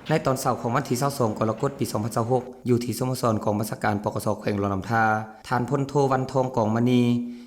ໃນຕອນເຊົ້າຂອງວັນທີຊາວສອງ ກໍລະກົດ ປີສອງພັນຊາວຫົກ ຢູ່ທີ່ສະໂມສອນກອງບັນຊາການ ປກສ ແຂວງຫຼວງນ້ຳທາ, ທ່ານ ພົນໂທ ວັນທອງ ກອງມະນີ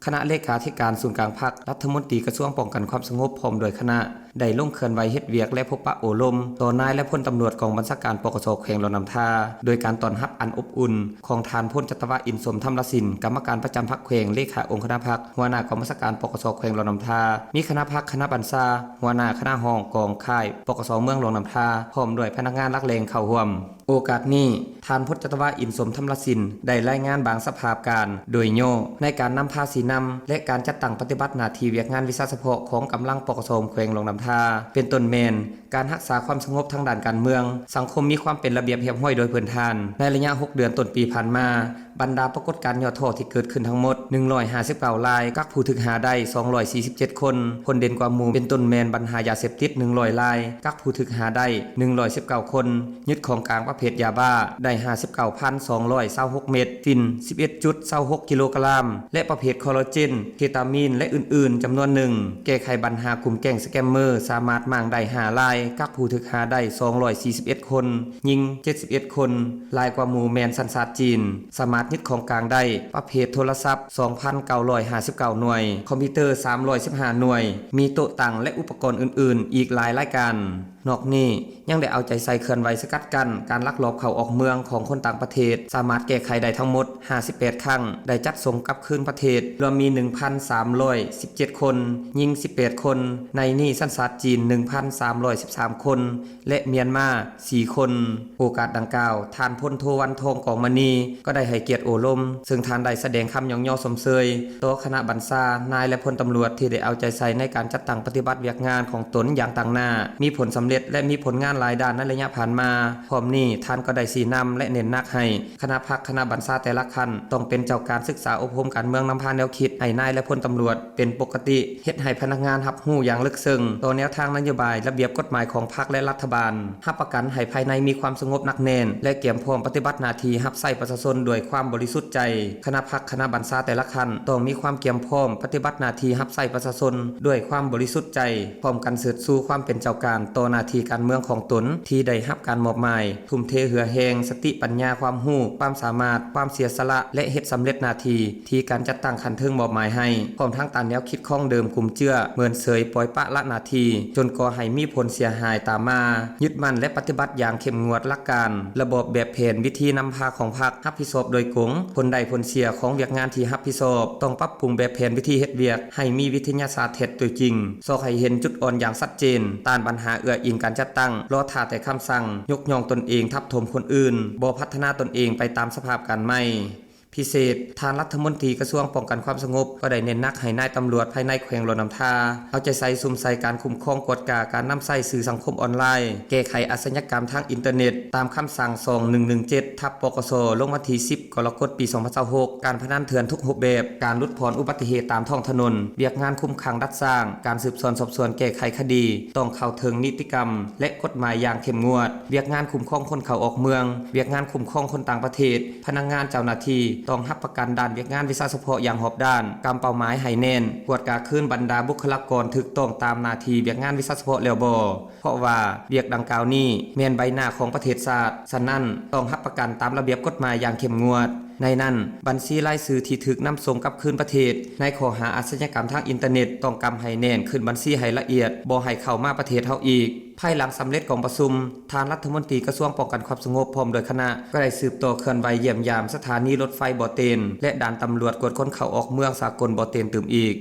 ຄະນະເລຂາທິການສູນກາງພັກ, ລັດຖະມົນຕີກະຊວງປ້ອງກັນຄວາມສະຫງົບ ພ້ອມດ້ວຍຄະນະ ໄດ້ລົງເຄື່ອນໄຫວເຮັດວຽກ ແລະ ພົບປະໂອ້ລົມຕໍ່ນາຍ ແລະ ພົນຕຳຫຼວດກອງບັນຊາການ ປກສ ແຂວງຫຼວງນ້ຳທາ, ໂດຍການຕ້ອນຮັບອັນອົບອຸ່ນຂອງທ່ານ ພົນຈັດຕະວາ ອິນສົມທຳລະສິນ ກຳມະການປະຈຳພັກແຂວງ, ເລຂາອົງຄະນະພັກ, ຫົວໜ້າກອງບັນຊາການ ປກສ ແຂວງຫຼວງນ້ຳທາ, ມີຄະນະພັກ, ຄະນະບັນຊາ, ຫົວໜ້າຄະນະຫ້ອງກອງຄ້າຍ ປກສ ເມືອງຫຼວງນ້ຳທາ ພ້ອມດ້ວຍພະນັກງານຫຼັກແຫຼ່ງເຂົ້າຮ່ວມ. ໂອກາດນີ້, ທ່ານ ພົນຈັດຕະວາ ອິນສົມທຳລະສິນ ໄດ້ລາຍງານບາງສະພາບການໂດຍຫຍໍ້ ໃນການນຳພາຊີ້ນຳ ແລະ ການຈັດຕັ້ງປະຕິບັດໜ້າທີ່ວຽກງານວິຊາສະເພາະຂອງກຳລັງ ປກສ ແຂວງຫຼວງນ້ຳທາ, ເປັນຕົ້ນແມ່ນ ການຮັກສາຄວາມສະຫງົບທາງດ້ານການເມືອງ, ສັງຄົມມີຄວາມເປັນລະບຽບຮຽບຮ້ອຍໂດຍພື້ນຖານ. ໃນໄລຍະຫົກເດືອນຕົ້ນປີຜ່ານມາ, ບັນດາປາກົດການຫຍໍ້ທໍ້ທີ່ເກີດຂຶ້ນທັງໝົດ ໜຶ່ງຮ້ອຍຫ້າສິບເກົ້າລາຍ, ກັກຜູ້ຖືກຫາໄດ້ ສອງຮ້ອຍສີ່ສິບເຈັດຄົນ. ຜົນເດັ່ນກວ່າໝູ່ເປັນຕົ້ນແມ່ນບັນຫາຢາເສບຕິດ ໜຶ່ງຮ້ອຍລາຍ, ກັກຜູ້ຖືກຫາໄດ້ ໜຶ່ງຮ້ອຍສິບເກົ້າຄົນ, ຍຶດຂອງກາງປະເພດຢາບ້າໄດ້ ຫ້າສິບເກົ້າພັນສອງຮ້ອຍຊາວຫົກເມັດ, ຝິ່ນ ສິບເອັດຈຸດຊາວຫົກກິໂລກຣາມ ແລະ ປະເພດຄໍລາເຈນ, ເຄຕາມີນ ແລະ ອື່ນໆ ຈຳນວນໜຶ່ງ. ແກ້ໄຂບັນຫາກຸ່ມແກ້ງສະແກມເມີ ສາມາດມ້າງໄດ້ຫ້າລາຍ, ກັກຜູ້ຖືກຫາໄດ້ ສອງຮ້ອຍສີ່ສິບເອັດຄົນ, ຍິງ ເຈັດສິບເອັດຄົນ, ຫຼາຍກວ່າໝູ່ແມ່ນສັນຊາດຈີນ. ສາມາດຍຶດຂອງກາງໄດ້ ປະເພດໂທລະສັບ ສອງພັນເກົ້າຮ້ອຍຫ້າສິບເກົ້າໜ່ວຍ, ຄອມພິວເຕີ ສາມຮ້ອຍສິບຫ້າໜ່ວຍ, ມີໂຕະຕັ່ງ ແລະ ອຸປະກອນອື່ນໆ ອີກຫຼາຍລາຍການ. ນອກນີ້ຍັງໄດ້ເອົາໃຈໃສ່ເຄື່ອນໄຫວສະກັດກັ້ນການລັກລອບເຂົ້າອອກເມືອງຂອງຄົນຕ່າງປະເທດ, ສາມາດແກ້ໄຂໄດ້ທັງໝົດ ຫ້າສິບແປດຄັ້ງ, ໄດ້ຈັດສົ່ງກັບຄືນປະເທດລວມມີ ໜຶ່ງພັນສາມຮ້ອຍສິບເຈັດຄົນ, ຍິງ ສິບແປດຄົນ, ໃນນີ້ສັນຊາດຈີນ ໜຶ່ງພັນສາມຮ້ອຍສິບສາມຄົນ ແລະ ມຽນມາ ສີ່ຄົນ. ໂອກາດດັ່ງກ່າວ, ທ່ານ ພົນໂທ ວັນທອງ ກອງມະນີ ກໍໄດ້ໃຫ້ກຽດໂອ້ລົມ, ເຊິ່ງທ່ານໄດ້ສະແດງຄຳຍ້ອງຍໍຊົມເຊີຍຕໍ່ຄະນະບັນຊາ, ນາຍ ແລະ ພົນຕຳຫຼວດທີ່ໄດ້ເອົາໃຈໃສ່ໃນການຈັດຕັ້ງປະຕິບັດວຽກງານຂອງຕົນຢ່າງຕັ້ງໜ້າ, ມີຜົນສຳເລັດ ແລະ ມີຜົນງານຫຼາຍດ້ານໃນໄລຍະຜ່ານມາ. ພ້ອມນີ້, ທ່ານກໍໄດ້ຊີ້ນຳ ແລະ ເນັ້ນໜັກໃຫ້ຄະນະພັກ, ຄະນະບັນຊາແຕ່ລະຂັ້ນ ຕ້ອງເປັນເຈົ້າການສຶກສາອົບຮົມການເມືອງນຳພາແນວຄິດໃຫ້ນາຍ ແລະ ພົນຕຳຫຼວດເປັນປົກກະຕິ, ເຮັດໃຫ້ພະນັກງານຮັບຮູ້ຢ່າງເລິກເຊິ່ງຕໍ່ແນວທາງນະໂຍບາຍ, ລະບຽບກົດໝາຍຂອງພັກ ແລະ ລັດຖະບານ, ຮັບປະກັນໃຫ້ພາຍໃນມີຄວາມສະຫງົບໜັກແໜ້ນ ແລະ ກຽມພ້ອມປະຕິບັດໜ້າທີ່ຮັບໃຊ້ປະຊາຊົນດ້ວຍຄວາມບໍລິສຸດໃຈ. ຄະນະພັກ, ຄະນະບັນຊາແຕ່ລະຂັ້ນ ຕ້ອງມີຄວາມກຽມພ້ອມປະຕິບັດໜ້າທີ່ຮັບໃຊ້ປະຊາຊົນດ້ວຍຄວາມບໍລິສຸດໃຈ, ພ້ອມກັນເຊີດຊູຄວາມເປັນເຈົ້າການຕໍ່ໜ້າທີ່ການເມືອງຂອງຕົນທີ່ໄດ້ຮັບການມອບໝາຍ, ທຸ່ມເທເຫື່ອແຮງ, ສະຕິປັນຍາ, ຄວາມຮູ້, ຄວາມສາມາດ, ຄວາມເສຍສະຫຼະ ແລະ ເຮັດສຳເລັດໜ້າທີ່ ທີ່ການຈັດຕັ້ງຂັ້ນເທິງມອບໝາຍໃຫ້, ພ້ອມທັງຕ້ານແນວຄິດຄອງເດີມກຸມເຈື່ອ, ເມີນເສີຍ, ປ່ອຍປະລະໜ້າທີ່ ຈົນກໍ່ໃຫ້ມີຜົນເສຍຫາຍຕາມມາ. ຍຶດໝັ້ນ ແລະ ປະຕິບັດຢ່າງເຂັ້ມງວດຫຼັກການ, ລະບອບ, ແບບແຜນ, ວິທີນຳພາຂອງພັກ, ຮັບຜິດຊອບໂດຍກົງ, ຜົນໄດ້ຜົນເສຍຂອງວຽກງານທີ່ຮັບຜິດຊອບ, ຕ້ອງປັບປຸງແບບແຜນວິທີເຮັດວຽກໃຫ້ມີວິທະຍາສາດເທັດຕົວຈິງ, ຊອກໃຫ້ເຫັນຈຸດອ່ອນຢ່າງຊັດເຈນ, ຕ້ານບັນຫາເອື້ອອີງການຈັດຕັ້ງ, ລໍຖ້າແຕ່ຄຳສັ່ງ, ຍົກຍ້ອງຕົນເອງທັບຖົມຄົນອື່ນ, ບໍ່ພັດທະນາຕົນເອງໄປຕາມສະພາບການໃໝ່. ພິເສດ, ທ່ານລັດຖະມົນຕີກະຊວງປ້ອງກັນຄວາມສະຫງົບ ກໍໄດ້ເນັ້ນໜັກໃຫ້ນາຍຕຳຫຼວດພາຍໃນແຂວງຫຼວງນ້ຳທາ ເອົາໃຈໃສ່ສຸມໃສ່ການຄຸ້ມຄອງກວດກາການນຳໃຊ້ສື່ສັງຄົມອອນລາຍ, ແກ້ໄຂອາຊະຍາກຳທາງອິນເຕີເນັດ ຕາມຄຳສັ່ງສອງໜຶ່ງໜຶ່ງເຈັດ ທັບ ປກສ ລົງວັນທີສິບ ກໍລະກົດ ປີສອງພັນຊາວຫົກ, ການພະນັນເຖື່ອນທຸກຮູບແບບ, ການຫຼຸດຜ່ອນອຸບັດຕິເຫດຕາມທ້ອງຖະໜົນ, ວຽກງານຄຸມຂັງດັດສ້າງ, ການສືບສວນສອບສວນແກ້ໄຂຄະດີ ຕ້ອງເຂົ້າເຖິງນິຕິກຳ ແລະ ກົດໝາຍຢ່າງເຂັ້ມງວດ, ວຽກງານຄຸ້ມຄອງຄົນເຂົ້າອອກເມືອງ, ວຽກງານຄຸ້ມຄອງຄົນຕ່າງປະເທດ, ພະນັກງານເຈົ້າໜ້າທີ່ຕ້ອງຮັບປະກັນດ້ານວຽກງານວິຊາສະເພາະຢ່າງຮອບດ້ານ, ກຳເປົ້າໝາຍໃຫ້ແໜ້ນ, ກວດກາຄືນບັນດາບຸກຄະລາກອນຖືກຕ້ອງຕາມໜ້າທີ່ວຽກງານວິຊາສະເພາະແລ້ວບໍ່, ເພາະວ່າວຽກດັ່ງກ່າວນີ້ແມ່ນໃບໜ້າຂອງປະເທດຊາດ, ສະນັ້ນ ຕ້ອງຮັບປະກັນຕາມລະບຽບກົດໝາຍຢ່າງເຂັ້ມງວດ. ໃນນັ້ນ, ບັນຊີລາຍຊື່ທີ່ຖືກນຳສົ່ງກັບຄືນປະເທດໃນຂໍ້ຫາອາຊະຍາກຳທາງອິນເຕີເນັດ ຕ້ອງກຳໃຫ້ແໜ້ນ, ຂຶ້ນບັນຊີໃຫ້ລະອຽດ, ບໍ່ໃຫ້ເຂົ້າມາປະເທດເຮົາອີກ. ພາຍຫຼັງສຳເລັດກອງປະຊຸມ, ທ່ານລັດຖະມົນຕີກະຊວງປ້ອງກັນຄວາມສະຫງົບ ພ້ອມດ້ວຍຄະນະ ກໍໄດ້ສືບຕໍ່ເຄື່ອນໄຫວຢ້ຽມຢາມສະຖານີລົດໄຟບໍ່ເຕັນ ແລະ ດ່ານຕຳຫຼວດກວດຄົນເຂົ້າອອກເມືອງສາກົນບໍ່ເຕັນຕື່ມອີກ.